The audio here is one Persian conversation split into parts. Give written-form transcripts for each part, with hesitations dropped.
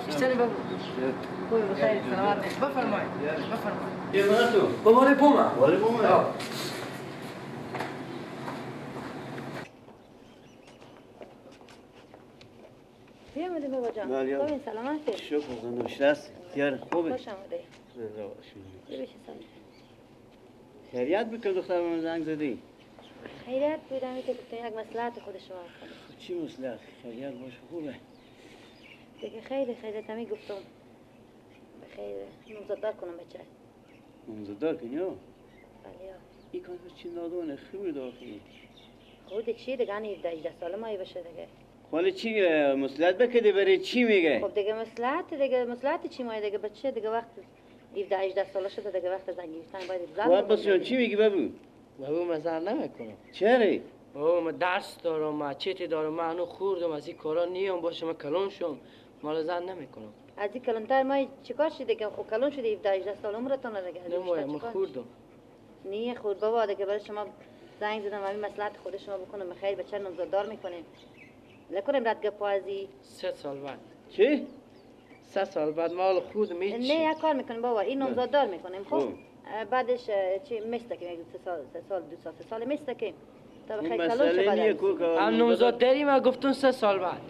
بیشتر بابا. خوبی بخیر سلامت. بفرمایید. بفرمایید. یه تو. بابا بوما. ولی بوما. بیامدی بابا جان. خوبین سلامتی. شکر زنده باشی. دست یار خوبه. خوش آمدی. زنده باشی. بشین. خیریت بکن دختر من زنگ زدی. خیریت بودم که گفتم یک مصلحت خود شما کنم. چی مصلحت؟ خیریت باشه خوبه. دیگه خیلی خیریت همی گفتم. بخیر نامزددار کنم بچه. نامزددار کنی ها؟ بله. این کار چی نادونه خوبی داخلی. خود چی دیگه 17 18 ساله مایی بشه دیگه. حالا چی مصلحت بکده برای چی میگه؟ خب دیگه مصلحت دیگه مصلحت چی مایه دیگه بچه دیگه وقت 17 18 ساله شده دیگه وقت زن گرفتن باید زن. بابا چی میگی بابو؟ بابا من زن نمیکنم. چرا؟ بابا من درس دارم، من چیتی دارم، من هنوز خوردم از این کارا نیام باشه من کلون شم، مال زن نمیکنم. از این کلونتر ما چیکار شده دیگه؟ خب کلون شده 17 18 سال عمرتون دیگه. نه من خوردم. نه خورد بابا دیگه برای شما زنگ زدم همین مصلحت خود شما بکنم خیر بچه نامزددار میکنیم. نکنیم رد گپازی. 3 سال بعد. چی؟ 3 سال بعد مال خود میچی. نه یک کار میکنیم بابا این نامزددار میکنیم خب بعدش چی مستکیم 3 سال 3 سال 2 سال 3 سال مستکیم تا بخیر کلون شه بعد. هم نامزدداری ما گفتون 3 سال بعد.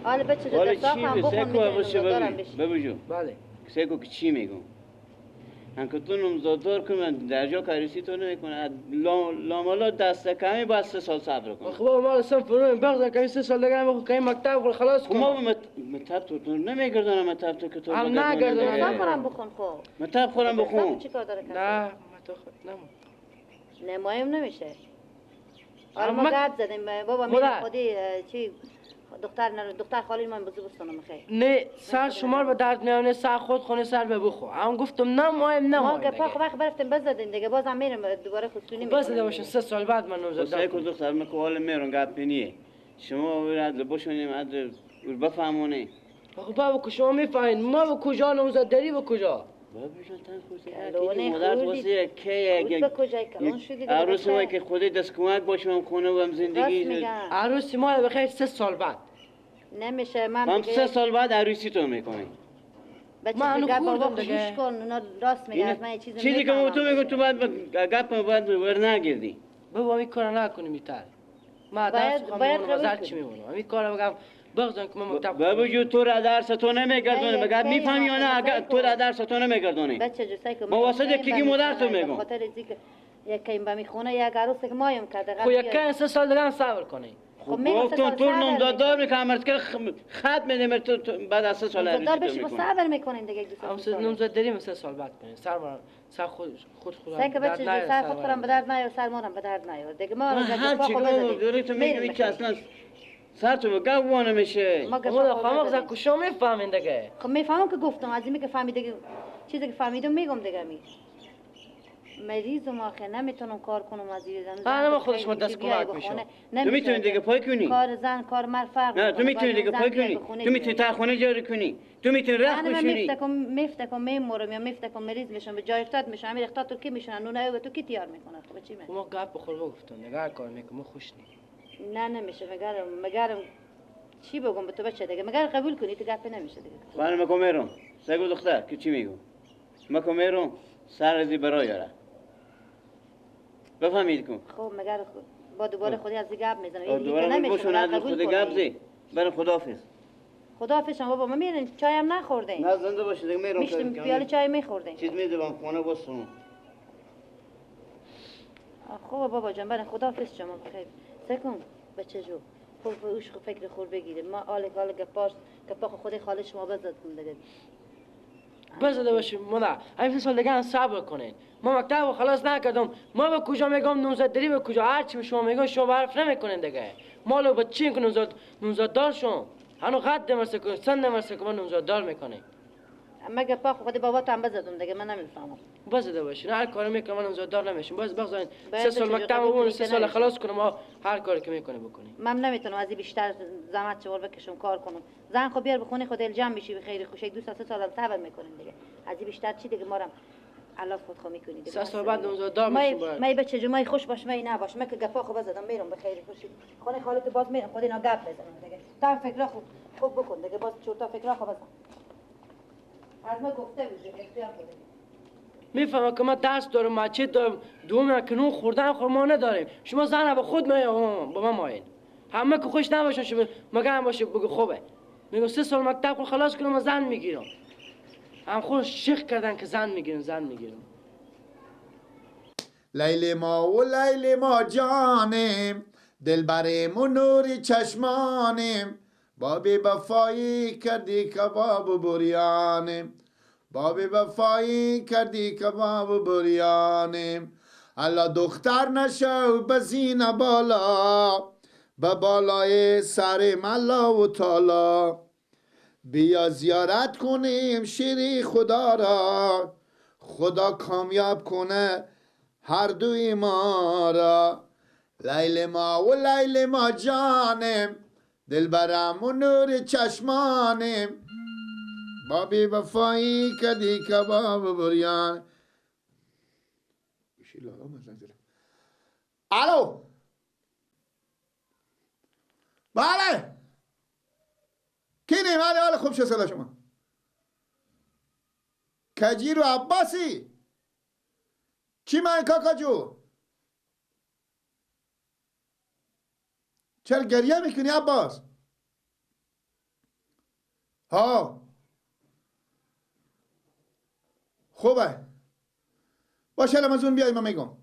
حالا بچه جو درس هم بخون نامزددارم بشی. بابا جو. بله. سگو که چی میگم؟ هم که تو نامزددار کنی من درجا کاریسی تو نمیکنه. لامالا دست کمی باید 3 سال صبر کنم. خب بابا ما صنف رو بغض کمی 3 سال دیگه هم که مکتب خود خلاص کنم. ما مکتب تو نمیگردانم مکتب تو که تو هم نگردانم. مکتب خورم بخون خب. مکتب خورم بخون. چیکار داره کسی؟ نه مکتب خود نه. نه مایم نمیشه. آره ما گپ زدیم بابا می خودی چی دختر خالی من بزرگ بستانم خیر. نه سر شما به درد میانه سر خود خونه سر به بخو. هم گفتم نه مایم نه ما گپا خب وقت برفتیم بزدیم دیگه بازم میرم دوباره خودسونی میکنم. بزده باشین 3 سال بعد من نامزد. سه دختر من که حال میرم گپ نیه. شما برید بشونیم عدل بفهمونه. خب بابا که شما میفهمین ما به کجا نامزد داری به کجا؟ بابا جان تن خود مادر واسه که به کجای کلون شدی عروس ما که خودی دست کمک باشم خونه و هم زندگی عروس ما بخیر 3 سال بعد نمیشه. من 3 سال بعد عروسی تو میکنی. من بابا گوش کن اونا راست میگن. من چیزی چیزی که تو میگم تو باید گپ باید ور نگردی. بابا این کارو نکنی میتر. من درس میخوام چی میمونم این کارو بگم بغضن که من مکتب. بابا جو تو را درس تو نمیگردونی بگم میفهمی یا نه؟ اگر تو را درس تو نمیگردونی بچه جو سعی کن با واسطه کی مادر تو میگم خاطر اینکه یک به میخونه یک عروس که مایم کرده. خب یک 3 سال دیگه هم صبر کنی. خب گفتم تو نامزددار میکنم که خط میدم تو بعد از 3 سال نامزددار بشی با صبر میکنین دیگه 2 سال. هم نامزدداری 3 سال بعد کنین. سر سر خود خود سر که بچه سر خود خودم به درد نیار سر مارم به درد نیار دیگه. ما هر چی که تو میگی که اصلا سر تو گوانه میشه. ما خامخ ز کشا میفهمین دیگه. خب میفهمم که گفتم از اینی که فهمیده چیزی که فهمیدم میگم دیگه. می مریضم آخه نمیتونم کار کنم از این زن. نه خودش ما دست کمک میشه. تو میتونی دیگه پای کنی. کار زن کار مرد فرق. نه تو میتونی دیگه پای کنی. تو میتونی تا خونه جاری کنی. تو میتونی رخت بشوری. من میفتکم میمورم یا میفتکم مریض میشم به جای افتاد میشم. امیر اختاد تو کی میشن نونه تو کی تیار میکنه؟ خب چی ما گپ بخور گفتم نگاه کار میکنم خوش نی. نه نمیشه. مگرم چی بگم به تو بچه دیگه؟ مگر قبول کنی تو گپ نمیشه دیگه. من میگم میرم. سگو دختر که چی میگم؟ میگم میرم سر ازی برای یاره. بفهمید کن. خب مگر با دوباره خودی از گپ میزنم. دوباره نمیشه از خود گپ زی. برای خداحافظ. خداحافظ بابا ما میریم چای هم نخوردیم. نه زنده باشی دیگه میرم. میشتیم پیاله چای میخوردیم. چیز میدم خونه باسم. خب بابا جان برای خداحافظ شما بخیر. سکن بچه جو خب اوش فکر خور بگیره. ما آل حال گپاش گپا خود خاله شما بزدم دیگه. بزده باشیم مادر همین 3 سال دیگه هم صبر کنین. ما مکتب خلاص نکردم. ما به کجا میگم نامزدداری به کجا؟ هر چی به شما میگم شما حرف نمیکنین دیگه. مالو بچین که نامزددار شم هنو قد نمرسه کن سن نمرسه کن من نامزددار میکنه. مگه پا خود بابا تو هم بزدم دیگه من نمیفهمم. بزده باشین هر کاری میکنم من نامزددار نمیشم. باز بگذارین 3 سال مکتب و 3 سال خلاص کنم ما هر کاری که میکنه بکنیم. من نمیتونم از این بیشتر زحمت چوار بکشم کار کنم. زن خب بیار به خونه خود الجام میشی به خیر خوش 2 تا 3 سال صبر میکنیم دیگه. از این بیشتر چی دیگه مارم علاف خود خو میکنی. 3 سال بعد نوزاددار میشم باید. ما بچه جو ما خوش باش ما نباش. ما که گپا خو بزدم میرم به خیر خوشی. خونه خالت باز میرم خود اینا گپ بزنم دیگه. تا فکر خوب خوب بکن دیگه باز چورتا فکر خو بزن. از ما گفته بود اختیار خودت. میفهمم که ما دست دارم مچه دارم دوم که نون خوردن خور ما نداریم. شما زن با خود ما با ما ماین. همه که خوش نباشن شما مگه هم باشه بگو خوبه. میگم 3 سال مکتب خود خلاص کنم زن میگیرم. هم خود شیخ کردن که زن میگیرم زن میگیرم. لیل ما و لیل ما جانم دلبرم و نور چشمانم با بی وفایی کردی کباب و بریانم با بی وفایی کردی کباب و بریانم الله دختر نشو بزین بالا به بالای سر ملا و تالا بیا زیارت کنیم شیر خدا را خدا کامیاب کنه هر دوی ما را لیل ما و لیل ما جانم دلبرم و نور چشمانم با بی وفایی کدی کباب بریان. الو بله کی نیم؟ بله بله خوب شد صدا شما. کجیر و عباسی چی من کاکا جو؟ چرا گریه میکنی عباس؟ ها خوبه باشه رمضان بیای من میگم.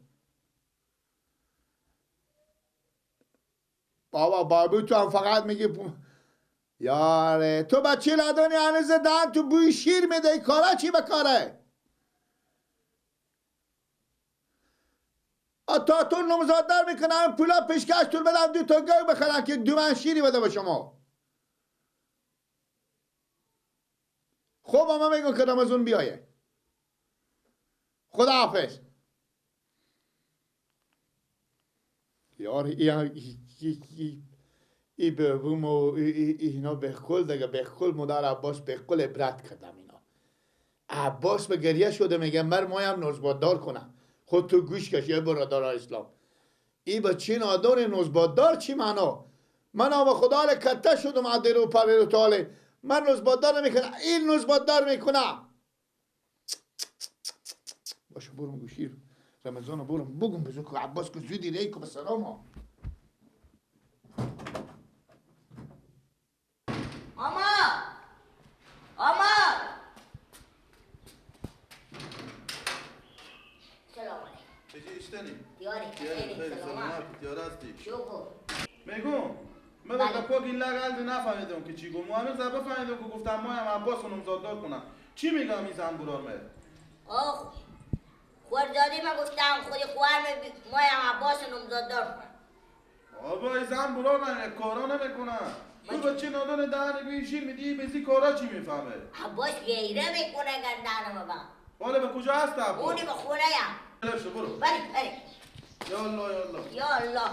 بابا بابو تو هم فقط میگی یاره تو بچه ندانی هنوز دهن تو بوی شیر میده کاره چی به کاره؟ تا تو نمزاددار میکنم پولا پیشکش تون بدم دو تا گاو بخرم که دو من شیری بده به شما. خب اما میگم که رمضان بیایه. خدا حافظ. یار ای بوم و اینا به کل دیگه به کل مادر عباس به کل عبرت کردم اینا. عباس به گریه شده میگه مر مایم نوزباددار کنم. خود تو گوش کش یه برادر اسلام. ای با چی نادار نوزباددار چی معنا؟ من آب خدا کته شدم عدل و پریر و تاله. من نوزباددار نمیکنم این نوزباددار میکنم. باشه برم گوشیر رمضان برم بگم بزن که عباس که زودی ری که به سلام. آما آما سلام علیکم. اشتنی دیاری خیلی سلامت دیار هستی شوکو میگم من به پاک این لغل نفهمیدم که چی گفت. هنوز بفهمیدم که گفتم ما هم عباس رو نامزددار کنم. چی میگم این زن برار مه؟ آخ خوردادی من گفتم خود خوار ما هم عباس رو نامزددار کنم. آبا این زن برار من کارا نمیکنم. تو بچه نادان دهن بی شیر میدی بزی کارا چی میفهمه؟ عباس غیره میکنه گردن بابا. حالا به کجا هست عباس؟ اونی به خونه یم. برو برو. بله بله. یا الله یا الله. یا الله.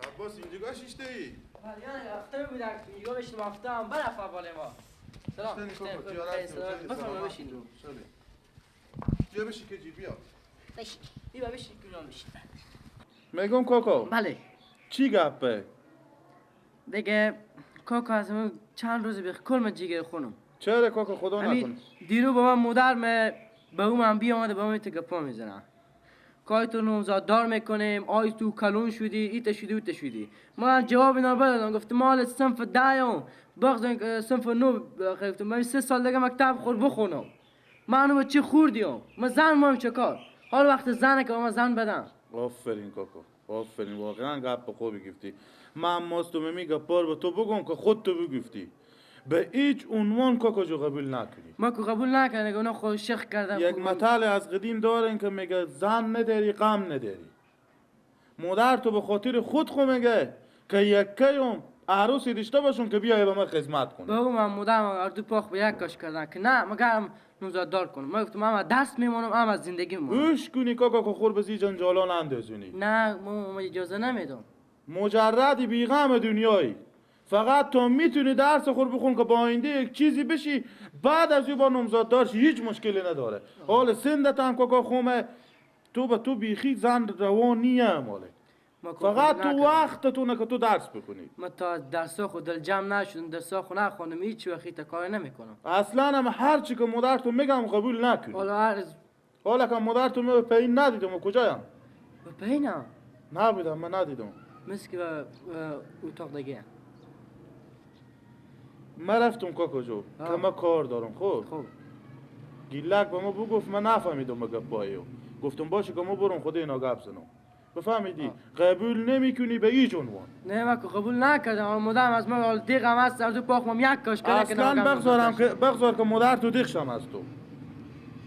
عباس اینجا شیشته ای؟ بله هفته بودم اینجا بشینم هفته هم برف اول ما. سلام. بفرما بشین. بیا بشین که جی بیا. بشین. بیا بشین که بشین. میگم کاکا. بله. چی گپه؟ دیگه کاکا از من چند روز به کل من جیگر خونم. چرا کاکا خدا نکنه؟ دیرو با من مادر به اون من بیامده با من تو گپا میزنم. کای تو نوزاددار میکنیم، آی تو کلون شدی، ایت شدی، اوت شدی. من جواب اینا بدادم، گفتم مال صنف 10 بغض صنف 9 گفتم من 3 سال دیگه مکتب خور بخونم. من با چی خوردیم؟ من زن مام چه کار؟ حالا وقت زنه که من زن بدم. آفرین کاکا، آفرین واقعا گپ خوبی گفتی. من ماستو می گپار به تو بگم که خود تو بگفتی. به هیچ عنوان کاکا جو قبول نکنی. ما که قبول نکردم، اونا خود شخ کردن. یک مثال از قدیم دارن که میگه زن نداری غم نداری. مادر تو به خاطر خود خو میگه که یکیم عروسی داشته باشون که بیای به من خدمت کنه. بابا من مادرم اردو پاخ به یک کاش کردن که نه مگرم نوزاددار کنم. من گفتم من دست میمونم اما از زندگی میمونم. گوش کنی کاکا که خور به جنجالان اندازونی. نه ما اجازه نمیدم. مجردی بیغم دنیایی. فقط تو میتونی درس خور بخون که با آینده یک چیزی بشی، بعد از او با نامزاد دار هیچ مشکلی نداره. حال سندت هم کاکا خومه، تو به تو بیخی زن روان نیه ماله. فقط تو وقتتونه که تو درس بخونی. ما تا درسا خود دل جمع نشدم، درسا خود نخوندم، هیچ وقتی تا کار نمیکنم. اصلا هم هر چی که مادر تو میگم قبول نکنی. حالا حالا که مادر تو می پایین ندیدم، کجایم؟ به پایینم؟ نبودم، من ندیدم. مثل که به اتاق دیگه. من رفتم کاکا جو که من کار دارم. خب گیلک به ما بگفت، من نفهمیدم به گپای او. گفتم باشه که ما برم خود اینا گپ زنم. بفهمیدی؟ قبول نمیکنی به هیچ عنوان. نه من قبول نکردم. مادرم از من دیقم هست از تو پاخمم یک کاش کرده. اصلا بگذارم که بگذار که مادر تو دیقشم از تو.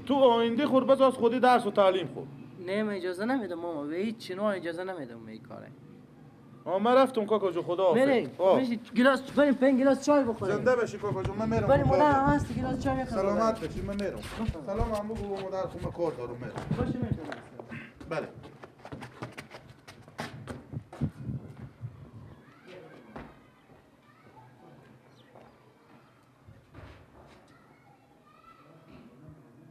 تو آینده خور بذار خودی درس و تعلیم خور. نه من اجازه نمیدم ماما، به هیچ نوع اجازه نمیدم این کاره. من رفتم کاکا جو، خدا حافظ. بریم گلاس بریم پنج گلاس چای بخوریم. زنده بشی کاکا جو، من میرم. بریم مادرم هست گلاس چای میخورم. سلامت بشی، من میرم. سلام عمو بگو مادر خو من کار دارم میرم. باشه میرم. بله.